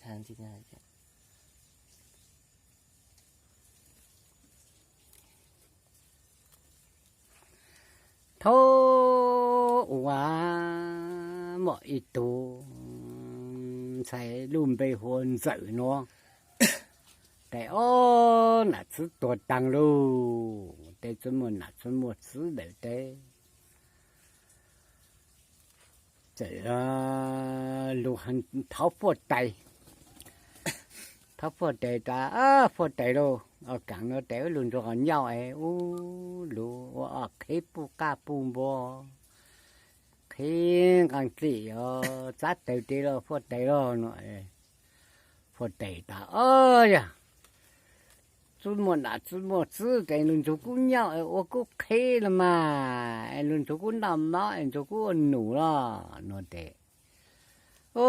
Thaum ub muaj ib tug ntxhais lub npe hu ua Ntxawm no, tes ob nam txwv tuag taag lauj, tes txwv muaj nam txwv muaj txwv ntawm tes txawm lug thov Fuaj Tais. Thov Fuaj Tais tas, Fuaj Tais lauj, kaam no tes ub lug nrug qhov nyauj es ub lug ua qheb puj qaj puj npua, qheb nqaa dlej os, txav tawg tes lauj Fuaj Tais lauj no. Fuaj Tais tas, Ob yog, txwv muaj nam txwv muaj txwv tes lug nrug kuv nyauj es ua kuv qheb los mas, es lug nrug kuv noj mov es nrug kuv ua num los no tes, o,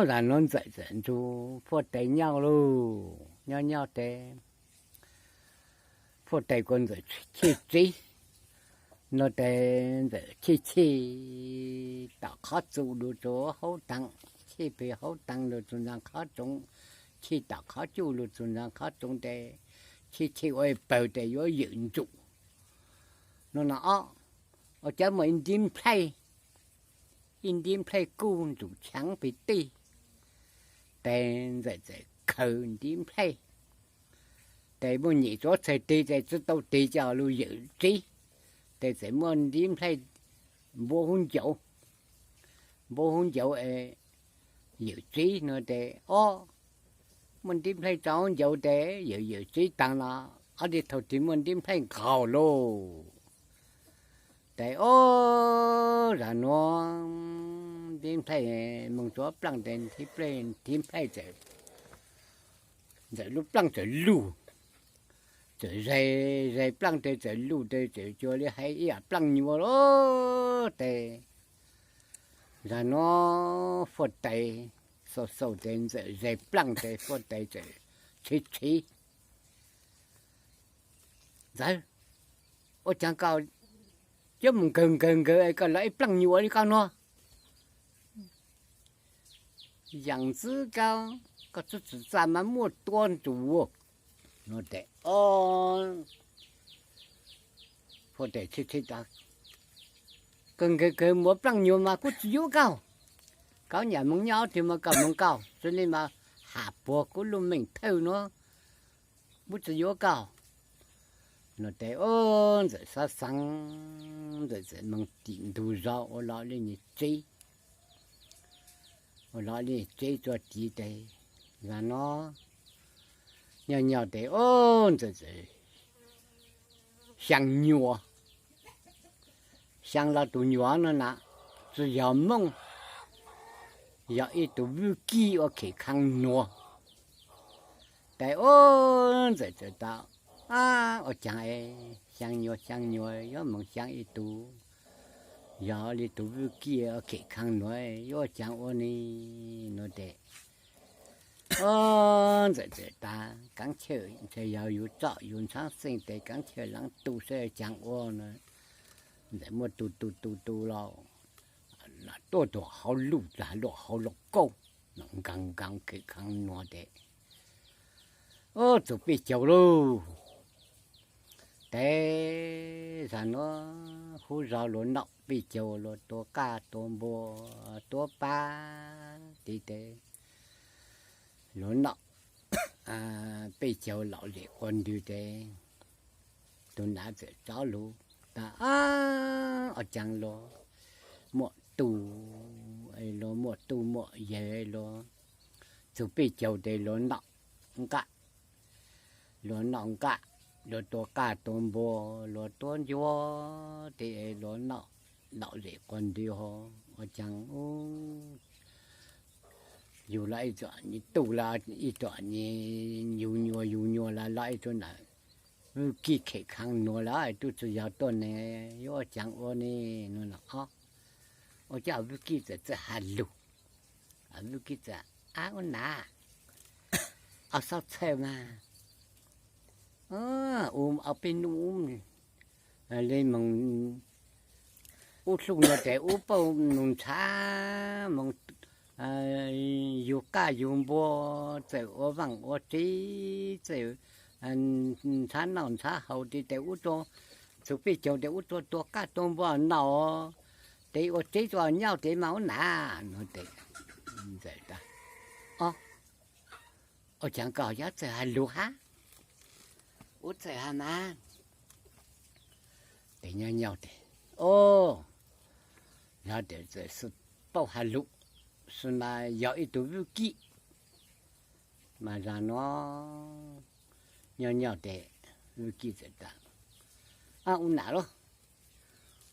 zag nuav Ntxawm txawm nrug Fuaj Tais nyauj lauj. Nyob nyob tes Fuaj Tais kuas Ntxawm cheb tsev no tes Ntxawm cheb cheb tom qhov txuj lug rua hauv taag, cheb peg hauv taag lug txug ntsaa qhov tsoov, cheb tom qhov cuj lug txug ntsaa qhov tsoov tes cheb cheb ua pawg tes yuav ywm ntsum no no ob, ua cas muaj ib ntiv nplhaib, ib ntiv nplhaib kuj ntsum chaav peg teg. Tes Ntxawm txawm khaws ntiv nplhaib, tes muaj nyem txuav txhais teg tes tsi tau teg ces lug ywm tsev, tes txawm muaj ntiv nplhaib npuab huv ncauv, npuab huv ncauv es ywm tsev no tes ob, muaj ntiv nplhaib tso huv ncauv tes ywm ywm tsev taag no, ob teg thaum twg muaj ntiv nplhaib nqaug lauj. Tes ob, zag nuav ntiv nplhaib moog tsuav plaaj tes ntiv nplhaib txawm, Ntxawm lub plaaj txawm luj, txawm zais zais plaaj tes txawm luj tes txawm cuag li hais ib yaam plaaj nyuas lauj tes. Zag nuav Fuaj Tais xaus xaus tes Ntxawm zais plaaj tes Fuaj Tais txawm tshev tshev, Ntxawm, ua caag koj yuav moog nkawg nkawg nkawg es koj lawv ib plaaj nyuas li koj nuav? Yaam ntxwv koj, koj txhub txim txaj mas muaj tua ntsum no tes ob, Fuaj Tais tshev tshev tas, kawg nkawg kawg muaj plaaj nyuas mas kuv tsi yuav koj. Koj nyam moog nyob twg mas koj moog koj, tsi le mas ham puag kuv lub meej thawj nuav, kuv tsi yuav koj no tes ob, Ntxawm xaav xaav, Ntxawm txawm moog tim ntug zos ua lug le nyuas tsev, ua lug le nyuas tsev txug tid tes, zag nuav nyob nyob tes ob, Ntxawm txawm xyaa nyuas, xyaa los tug nyuas no na tsi yog Moob, yog ib tug vwj kij ua khem khaaj nuav. Tes ob, Ntxawm txawm tas, ab, ua caag es xyaa nyuas xyaa nyuas yuav moog xyaa ib tug yog le tug vwj kij ua khem khaaj nuav yuav ua caag ua ne no tes ob, Ntxawm txawm tas kaav chawj ntshe yog yug tsom yug ntshaav xeej tes kaav chawj laav tu saib caag ua no. Ntxawm muab tu tu tu tu los tuaj tug hauv luj tag luaj hauv lauj kaub, nkaag nkaag khem khaaj nuav tes ob, txug pej caug lauj. Tes zag nuav huv zog luas naum pej caug luas tua qaj tua npua, tua pab tid tes luas naum pej caug laum zem quas ntwg tes tug nav txawm rov lug tas, ab, ua caag luas muaj tu, luas muaj tu muaj yawg luas, txug pej caug tes luas naum nqaj, luas naum nqaj, luas tua qaj tua npua, luas tuab ncuab tes luas naum laum zem quas ntwg ho, ua caag ub, yug los ib tug nyuj tu los ib tug nyuj nyuas yug nyuas los los ib tug nam vwj kij khem khaaj nuav los tub tsi yog tuaj ne, yuav ua caag ua ne no los ob, ua cas vwj kij txawm txawm has lug, vwj kij txawm, ab, ub nav, ob, xaub txhawj mas, ub, ob peb nub le moog ub tluj no tes ub pauj nug ntshav moog yug qaj yug npua, txawm ua vaaj ua tsev, txawm ntxhab noj ntxhab haus, tes tes ub rua, txug peb caug tes ub rua tua qaj tua npua noj, tes ua tsev ua nyauj tes mas ub nam no tes, Ntxawm tas, Ua caag koj yuav txawj has lug hab? Ub txawj has mas. Tes nyob nyob tes, o, yog tes txawm paub has lug, xwb mas yog ib tug Vwj Kij. Mas zag no nyob nyob tes Vwj Kij txawm tas, Ab ub nam lauj,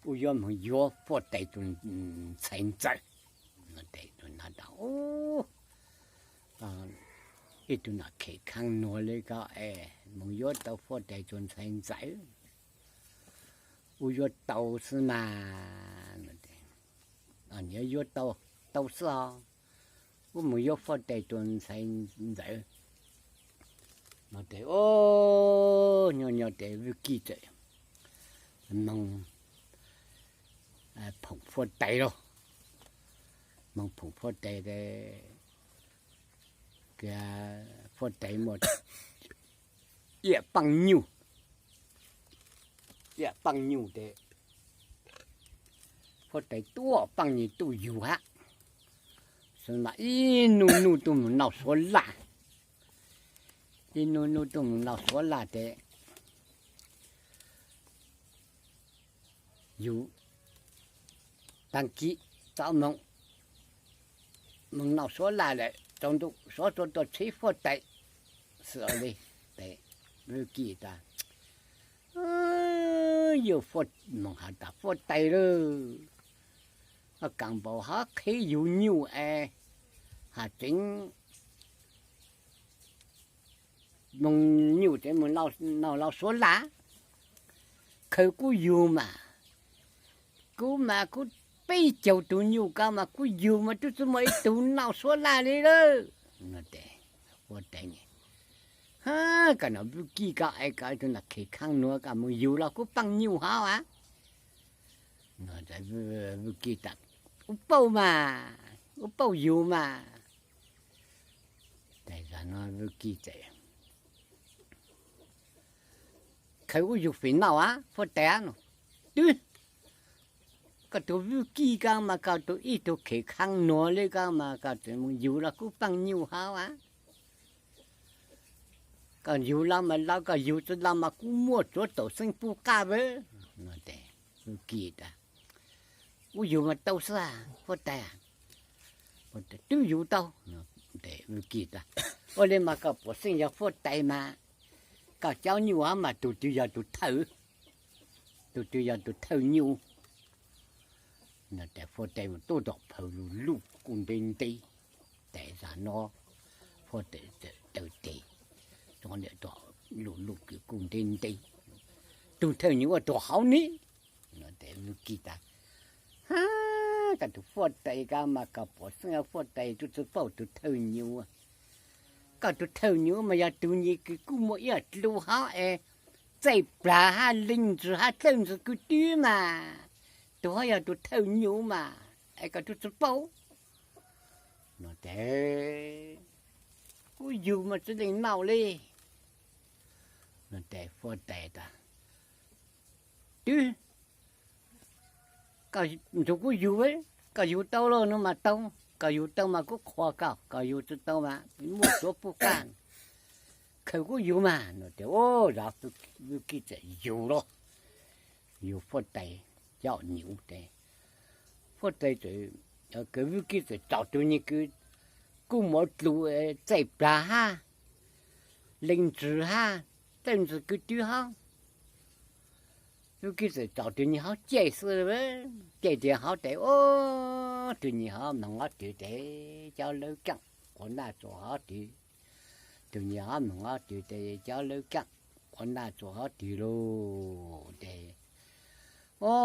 wb yuav moog yuav Fuaj Tais tug ntxhais ntxawm. Tes tus nam tas, Ub, ib tug nam khem khaab nuav le koj es moog yuav tau Fuaj Tais tug ntxhais ntxawm, wb yuav tau xwb mas. Yuav yuav tau, tau xwb os, wb moog yuav Fuaj Tais tug ntxhais ntxawm. No tes, o, nyob nyob tes Vwj Kij txawm moog phoom Fuaj Tais lauj. Moog phoom Fuaj Tais tes, Fuaj Tais muaj ib paaj nyuj, ib paaj nyuj tes Fuaj Tais tuaj paaj nyuj tuaj yug hab. Xwb mas ib nub nub tuaj moog noj suav laj, ib nub nub tuaj moog noj suav laj tes yug taag kis txav moog, moog noj suav laj lawm, tsaus ntuj suav tuaj tua tsheb Fuaj Tais xwb li. Tes Vwj Kij tas, Yog Fuaj, moog has tas Fuaj Tais lauj, kaam npaum hab qheb yug nyuj es has tseev moog nyuj tseev moog noj lauj suav laj, khaws kuv yug mas, kuv mas kuv peb caug tug nyuj ko mas kuv yug mas tub tsi muaj ib tug noj suav laj li lawm. Tes Fuaj Tais, Hab, koj no Vwj Kij koj es koj ib tug nam khem khaab nuav koj moog yug los kuv paaj nyuj hab a. Vwj Kij tas, Ub paub mas, ub paub yug mas. Tes zag no Vwj Kij txawm khaws kuv yug fem noj a Fuaj Tais a no. Twb, koj tug Vwj Kij koj mas koj tug ib tug khem khaab nuav le koj mas koj tseem moog yug los kuv paaj nyuj hab a. Koj yug los mas los, koj yug tsi los mas kuv muaj tsuav taum xeeb pub qaj vwm. Tes Vwj Kij tas, Kuv yug mas tau xwb Fuaj Tais. Twb yug tau. Tes Vwj Kij tas, Ua le mas koj puav xeej yog Fuaj Tais mas, koj caub nyuj hab mas tug twg yog tug thawj, tug twg yog tug thawj nyuj? Tes Fuaj Tais mas tuaj tom phawv lug luj kuj ntev ntev. Tes zag no Fuaj Tais tawm tes, tso niam tom lug luj kws kuj ntev ntev, tug thawj nyuj ua tug hauv ne. Tes Vwj Kij tas, Hab, koj tug Fuaj Tais koj mas koj puav xeej yog Fuaj Tais tub tsi paub tug thawj nyuj. Koj tug thawj nyuj mas yog tug nyuj kws kuj muaj ib dlua hab es txaij plag hab leej ntsis hab dlawg ntsis kwv tw mas, tug hab yog tug thawj nyuj mas es koj tub tsi paub. No tes, Kuv yug mas tsi leej noj li. No tes Fuaj Tais tas, Twb, koj nrug kuv yug, koj yug tau lauj no mas tau, koj yug tau mas kuv qhuas koj, koj yug tsi tau mas muaj tsuav pub qaj, khaws kuv yug mas. No tes, o, zag Vwj Kij txawm yug lauj, yug Fuaj Tais cov nyuj tes, Fuaj Tais txawm, Vwj Kij txawm tsom tug nyuj kws kuj muaj dlua txaij plag hab leej ntsis hab dlawg ntsis kwv tw hab. Vwj Kij txawm tsom tug nyuj hauv caij xwb, caij tug hauv tes, o, tug nyuj hauv moog ob tug tes cov lawv kaaj quas naj tsuas hov twg, tug nyuj hauv moog ob tug tes cov lawv kaaj quas naj tsuas hov twg lauj tes, o,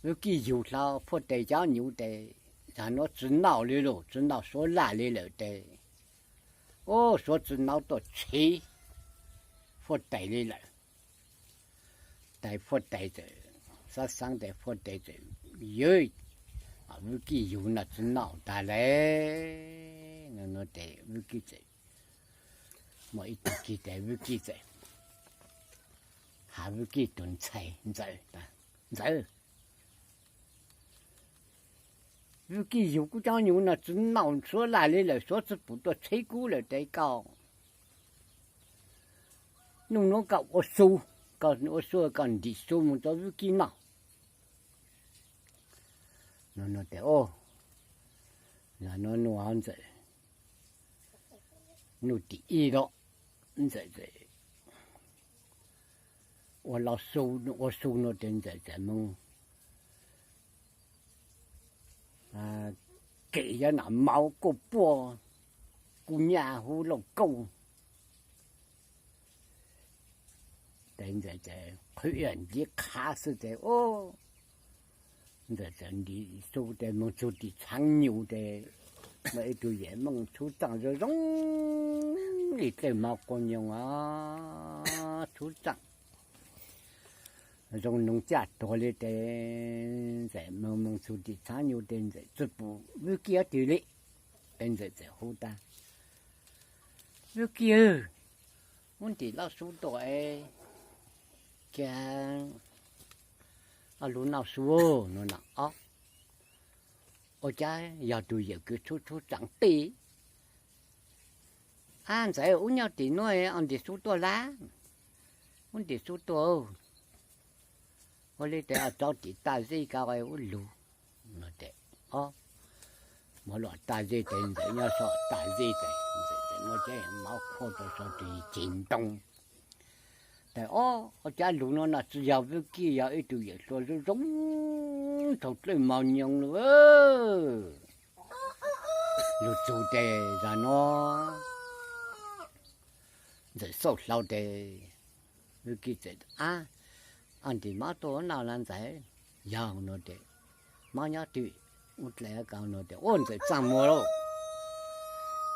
Vwj Kij yug dlhau Fuaj Tais cov nyuj tes, zag nuav tsi noj li lauj, tsi noj suav laj li lawm tes, o, suav tsi noj tuaj tshev Fuaj Tais li lawm. Tes Fuaj Tais txawm xaav xaav tes Fuaj Tais txawm, Yawg, Vwj Kij yug no tsi naum tag le. No ces Vwj Kij txawm, muaj ib tag kis ces Vwj Kij txawm has Vwj Kij tus ntxhais Ntxawm tas, Ntxawm, Vwj Kij yug kuv cov nyuj no tsi naum suav laj li lawm, suav tsi pum tuaj txheb kuv lawm ces koj nub nuav koj ua su, koj ua su koj ntim su mus rau Vwj Kij noj. No ces, o, yog no nub Ntxawm, nub tim ib los Ntxawm ua los su, ua su no ces Ntxawm txawm moog kem cov nam mauv kuj puaj, kuj nyaj huv lauj kauj. Ces Ntxawm txawm qhwv ib ncig qhav xwb ces, o, Ntxawm txawm ntim su ces moog txug tim txhaav nyuj ces muaj ib tug yawm mooj txhub txaaj zoo zoo li dlawb mov quas nyoos os, txhub txaaj zoo noog caj tuag li ces Ntxawm moog moog txug tim txhaav nyuj ces Ntxawm tsi pum Vwj Kij twg li. Ces Ntxawm txawm hu tas, Vwj Kij, wb ntim lauj su tuaj es, kag, lug noj su no na. O, ua cas yog tug yawm kws txhub txhub txaaj teb, ab Ntxawm, wb nyob tim nuav, o, ntim su tuaj lawm, wb ntim su tuaj. Ua li ces o, rau tim tag zeb ko wb lug. No ces, o, muab luam tag zeb ces Ntxawm nyob saum tag zeb ces Ntxawm txawm muab cov mov khuam rau saum tus ceg ntoo. Ces, o, ua cas lug no na tsi yog Vwj Kij, yog ib tug yawm hluas zoo zoo thaum dlawb mov nyoos lawm. Lug txug ces zag no Ntxawm xauj hlau ces Vwj Kij txawm, ab, o, ntim mov tuaj noj na Ntxawm. Yog no ces, mov nyob twg, ub dlaim ko no ces, ua Ntxawm txaaj muag lauj,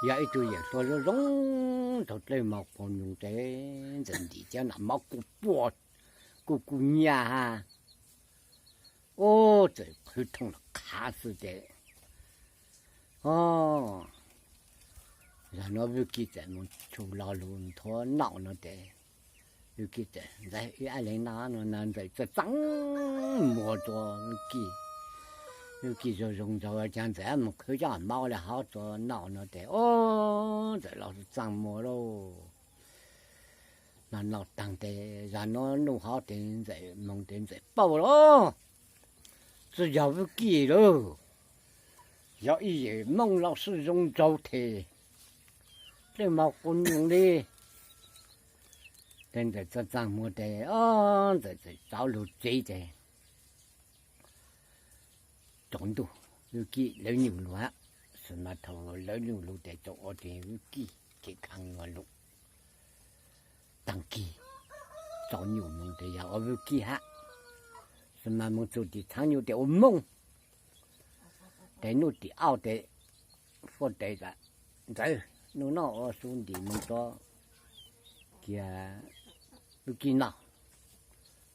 yog ib tug yawm hluas zoo zoo thaum dlawb mov quas nyoos ces Ntxawm ntim cov nam mov kuj puaj, kuj kuj nyaj hab. Ub, txawm qhwv thooj los qhav xwb ces, o, zag no Vwj Kij txawm moog tshum lo lug nthuav noj no ces, Vwj Kij txawm, Ntxawm, wb ab leeg noj no na. Ntxawm txawm txaaj muag rua Vwj Kij. Vwj Kij zoo zoo nraug, ua cas Ntxawm moog qhwv cov mov le hov rua noj no ces, o, Ntxawm los txaaj muag lauj. Noj noj taag tes zag no nuj hov tes Ntxawm moog tes Ntxawm paub lawm, tsi yog Vwj Kij lawm, yog ib yawm Moob los sib zoo nraug tes dlawb mov quas nyoos li. Tes Ntxawm txaaj txaaj muag tes, o, Ntxawm txawm rov lug tsev tes tsaus ntuj, Vwj Kij lawv nyuj lug hab, xwb mas thaum lawv nyuj lug tes tsaus ua tes Vwj Kij kev khav lug taag kis tsaus nyuj moog tes yog ua Vwj Kij hab, xwb mas moog txug tim txhaav nyuj tes ua Moob. Tes nuj tim auj tes fuab tes tas, Ntxawm, nuj no ua su ntim moog rua kiag Vwj Kij noj.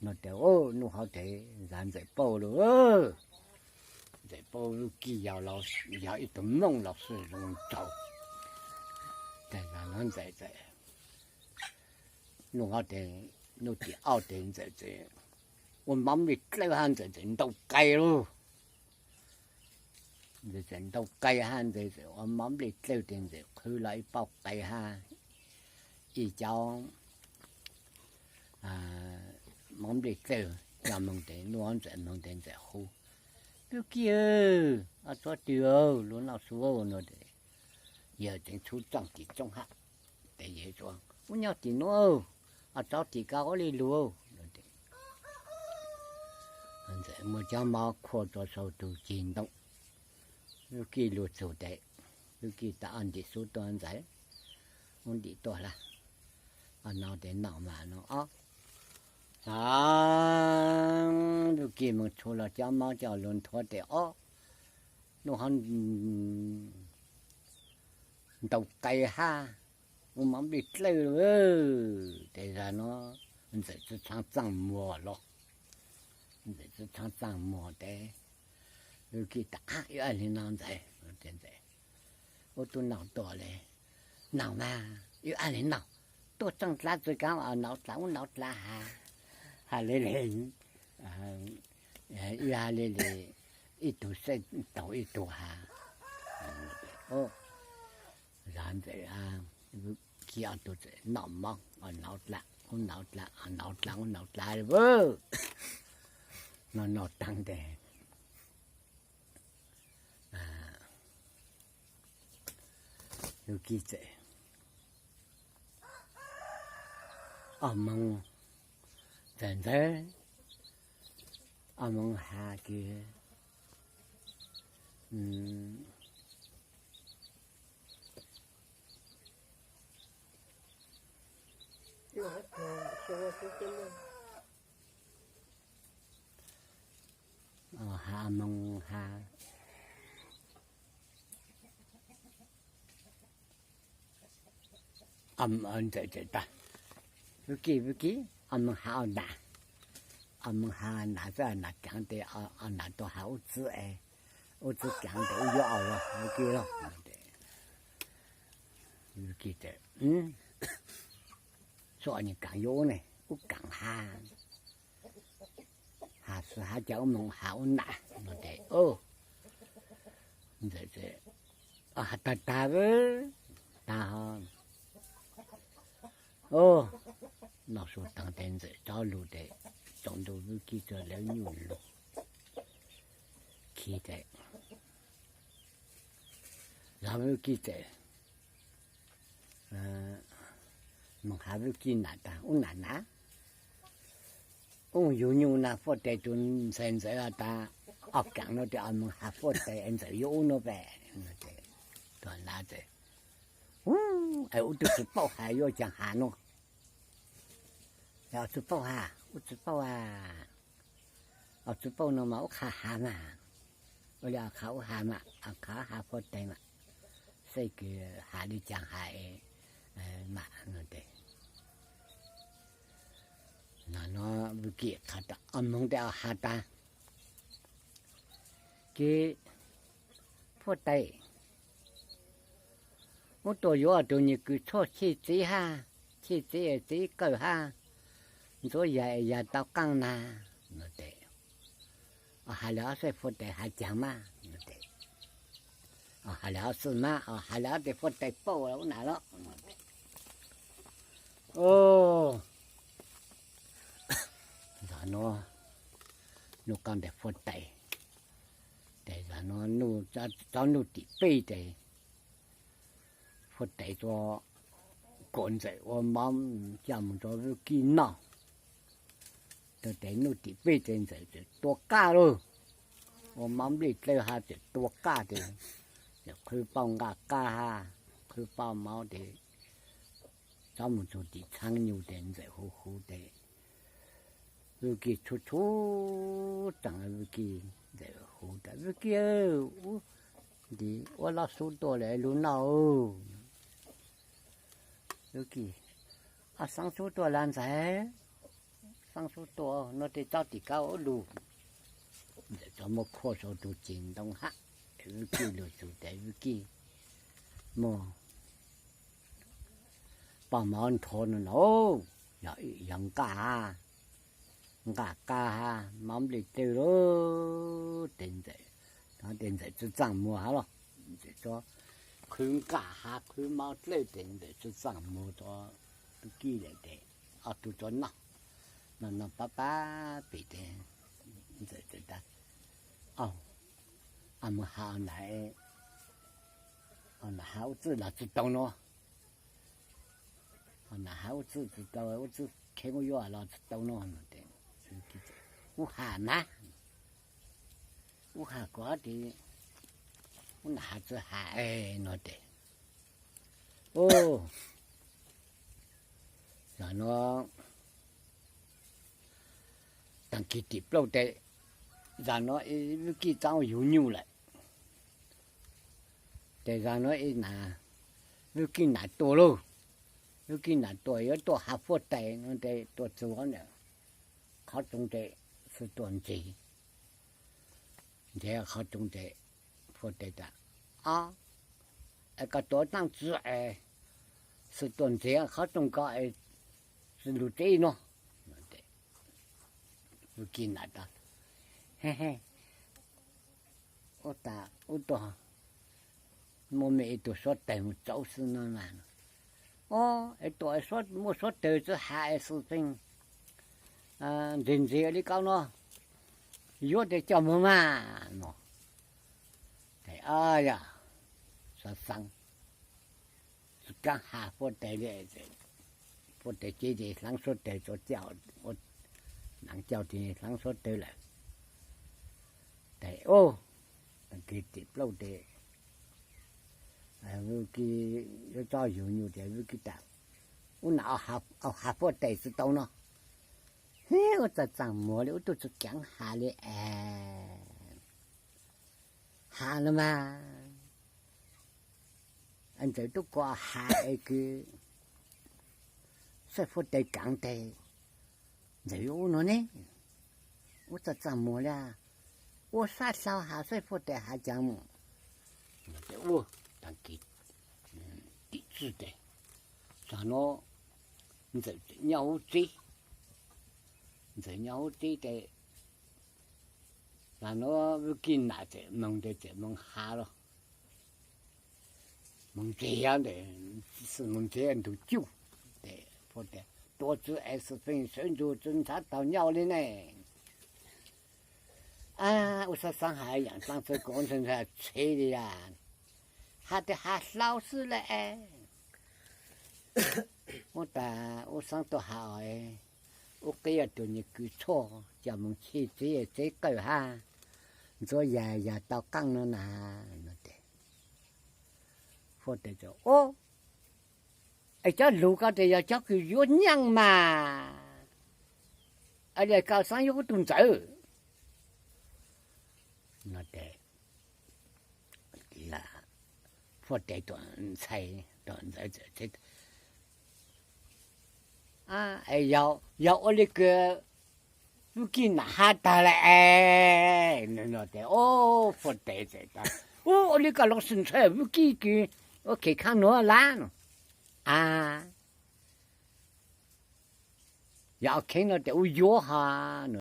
No tes, o, nuj hov tes zag Ntxawm paub lawm, Ntxawm paub Vwj Kij yog, yog ib tug Moob los sib zoo nraug. Tes zag no Ntxawm txawm, nuj hov tes, nuj tim auj tes Ntxawm txawm ua mov nplej dlawb hab Ntxawm txawm ntaus qai lauj. Ntxawm txawm ntaus qai hab Ntxawm txawm ua mov nplej dlawb tes Ntxawm qhwv los ib pauj qai hab ib cov mov nplej dlawb coj moog tes nuj hov Ntxawm moog tes Ntxawm hu, Vwj Kij, o, txhob twg lug noj su no tes yawg tseem txhub txaaj tim tsoob hab. Tes yawg, ub nyob tim nuav, o, txhob tim ko ua li lug. Ntxawm muab cov mov khuam rua sau tug ceg ntoo. Vwj Kij lug txug tes, Vwj Kij tas, o, ntim su tuaj Ntxawm, ub ntim tuaj lawm, o, no tes noj mas no os. Vwj Kij moog tshum los cov mov coj lug nthuav tes ob, nuj hov ntaus qai hab, ua mov nplej dlawb lawm. Tes zag no Ntxawm tsi txhaav txaaj muag los, Ntxawm tsi txhaav txaaj muag tes Vwj Kij tas, Ab, yuav ua li no Ntxawm. Ub, tub naug tuaj li, naug mas yuav ua li no, tuaj tseej dlav txwv kav, naug dlav ub naug dlav hav, hav li li, ib hav li li, ib tug xej taug ib tug hav. Zov Ntxawm, Vwj Kij ob tug txawm noj mov, naug dlav ub naug dlav, naug dlav ub naug dlav li, no noj taag tes Vwj Kij txawm, ob moog txawm ntxawg, ob moog hav kws hav, ob moog hav, Ntxawm txawm tas, Vwj Kij, Vwj Kij, ob moog hav ob nas, ob moog hav ob nas xwb, ob nas kaav tes ob nas tuaj hav ub txwb, ub txwb kaav tes ub yuav ob los Vwj Kij los. Vwj Kij tas, Xub ob nyuag kaav yuav ub ne, ub kaav hav, hav xwb hav cas ub moog hav ub nas no tes, Ntxawm txawm, Hav tag tag, tag ho. Noj su taag tes Ntxawm tsob lug tes, tsaus ntuj Vwj Kij txawm lawv nyuj lug, khi tes, zov Vwj Kij tes, moog hav Vwj Kij nas tas, ub nas nas, ub yug nyuj na, fuaj tes tus ntxhais Ntxawm tas, ob kaav no tes ob moog hav fuaj tes Ntxawm yuav ub nuav pem. Tus nas tas, Ub, es ub tug tsi paub has yuav caag has nuav. Os tsi paub has, ub tsi paub a. Os tsi paub no mas ub qha has mas. Ua li os qha ub has mas, qha has fuaj tes mas, xwb kws has li caag has mas no tes. Nov Vwj Kij qha tas, ob moog tes ob has tas, Kis fuaj tes, ub tuaj yuav tug nyuag kws tshuaj chij txiv hab, chij txiv txiv kawg hab, ntxuav yag es yag tau qaab na. No tes, Os has le ob xwb fuaj tes has caag mas no tes, Os has le ob xwb mas, os has le ob tes fuaj tes paub ua ub nas los. Zag nuav, nuj qaab tes fuaj tes, tes zag nuav tsob nuj tim peb tes fuaj tes tuaj kuas Ntxawm ua mov coj moog rua Vwj Kij noj. Tug tes nuj tim peb tes Ntxawm txawm tua qaj lauj, ua mov nplej dlawb hab txawm tua qaj tes, txawm qhwv pauj nqaj qaj hab, qhwv pauj mov tes, tsob moog txug tim txhaab nyug tes Ntxawm huv huv tes, Vwj Kij tshuab tshuab tsaam, Vwj Kij, Ntxawm huv tas, Vwj Kij, ub, ntim ua loj xub tuaj lawm lug noj. Vwj Kij, Ob xaab xub tuaj lawm Ntxawm, xaab xub tuaj no tes tsob tim kab ua lug. Ntxawm txawm muab khuam sau tug ceg ntoo hab, Vwj Kij lug txug tes Vwj Kij muab pauj mov nrho no no, yog nqaj, nqaj qaj hab mov nplej dlawb lauj. Tes Ntxawm, tes Ntxawm tsi txaaj muag hab los, Ntxawm tso qhwv nqaj hab qhwv mov dlawb tes Ntxawm tsi txaaj muag rua Vwj Kij lawm tes ob tug tso noj, noj noj pab pab pem tes Ntxawm tas, Au, moog has, has ub txwj los tsi tau no, has ub txwj tsi tau, ub txwj kheev ua yuav los tsi tau no no tes, Ub has mas, ub has kuv hab tes, ub nam has tsi has no tes, Ub, zag nuav taag kis tim plaub tes, zag nuav Vwj Kij txav yug nyuj lawm. Tes zag nuav Vwj Kij nam tuaj lauj, Vwj Kij nam tuaj yuav tuaj has fuaj tes no tes tuaj txug qhov tsoov tes xwb tuaj ntseg. Ntxias qhov rooj tes, Fuab Tais tas, Ob, es koj tuav txaj txwv es xwb tuaj ntxias qhov rooj ko es lug teb no. Vwj Kis Nam tas, Ub, tas ub tuaj muaj me ib tug suab tawg mus txauv xwb no na. Ob, es tuaj muaj suab tawg txawj has es xwb feej ntxias ntxias li koj no, yuav tes coj mus mas no. Ces yog Xab Xeeb tsis kav has Fuab Tais li, Fuab Tais ces hlaav suab tawg, ua nam coj tes hlaav suab tawg lawm. Ces ub, tag kis tim plaub tes, Vwj Kis yuav tso yug nyuj ces Vwj Kis tas, Ub, nam has Fuab Tais tsis tau no. Ub, txaj txaj muag li, ub tug tsis kav has li es has no mas, Ntxawm tub ko has es kws saib Fuab Tais kav tes Ntxawm yuav ua no ne. Ub, txaj txaj muag li, ua sab dlhau has saib Fuab Tais has cas mus. Ub, tag kis tim txwj tes, txog nuav Ntxawm tseem nyob huv txib. Ntxawm nyob huv txib tes, txog nuav Vwj Kis Nam tseem moog tes tseem moog has los, moog ntxias tes, moog ntxias ntug cuj tes, Fuab Tais tuav txwv es xwb feej sawv ntsug tsi ntxhab taug nyob li ne. Ub, Xab Xeeb has yaam dlaab tsi kuv ua ntxhab ntxhab txhev li yog has tes has dlhau xwb lawm es. Ub, tas ub Xeeb tuaj has, ub qib tus nyuas kws tshuaj coj moog chim txiv tsev qawj hab ntxuav yag yog tau qaab no na. Ub, es cov lug ko tes yog cov kws yuav nyaaj mas, es le koj Xeeb yuav huv tug Ntxawm no tes, Fuab Tais tuaj ntxhais, Ntxawm, yog ua le kws Vwj Kis Nam has tag lawm es no tes, ub Fuab Tais txawm tas, ub ua le koj los sis ntshai Vwj Kis kws ua kheev khaab nuav lawm no. A, yog kheev no tes ub yuav hab no.